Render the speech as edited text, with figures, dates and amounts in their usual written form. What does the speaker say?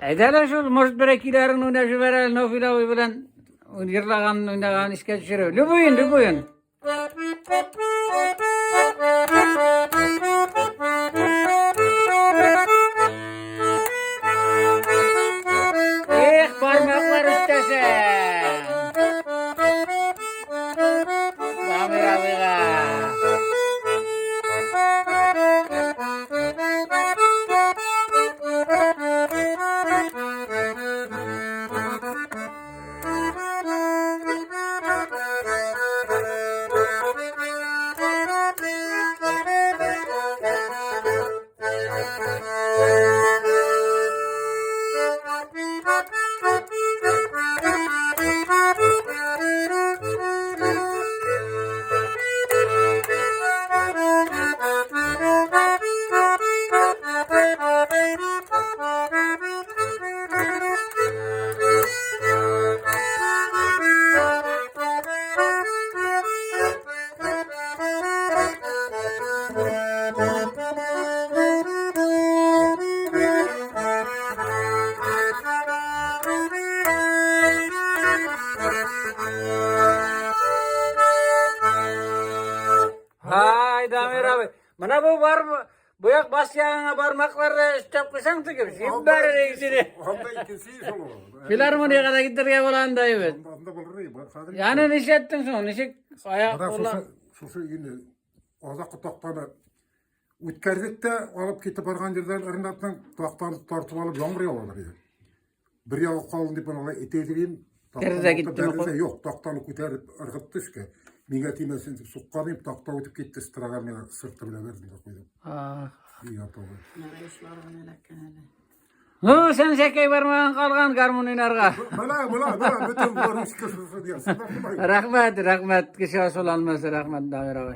Әйдә әле шул, может, берәр көйләреңне уйнап җибәр әле, Нәүфил абый белән җырлаган, уйнаган искә төшереп. Любуен, любуен. Эх, бармаклар өстәсә. Дамир абыйга. Һай, Дамир абый. Менә бу бар, бу як баш ягыңа бармакларны өстәп куйсаң түгел, җибәрер икесен. Анда икенче шул ул. Филармониягә дә китәргә була анда бит. Анда анда булыр иде. Хәзер. Яны нишләттең соң? Ничек аяк Менә кулла? шушы шушы инде азакы тактаны үткәрдек тә алып китеп барган җирдән Ренатның тактаны тартып алып яңгыр явалар иде. Бер ягы калын дип алай әйтә идем. Тәрәзә киттеме кул? Юк, тактаны күтәреп ыргытты өскә. Миңа тимәсен дип суккан идем, такта үтеп китте, страга миңа сырты белән бәрде дә куйдым. Ах. И ятылды. Ну, сен сәкәй бармаган калган гармун уйнарга. Менә, менә, менә, бөтен русский шушы диясен. Рәхмәт, рәхмәт, кеше асыланмаса, рәхмәт, Дамир абый.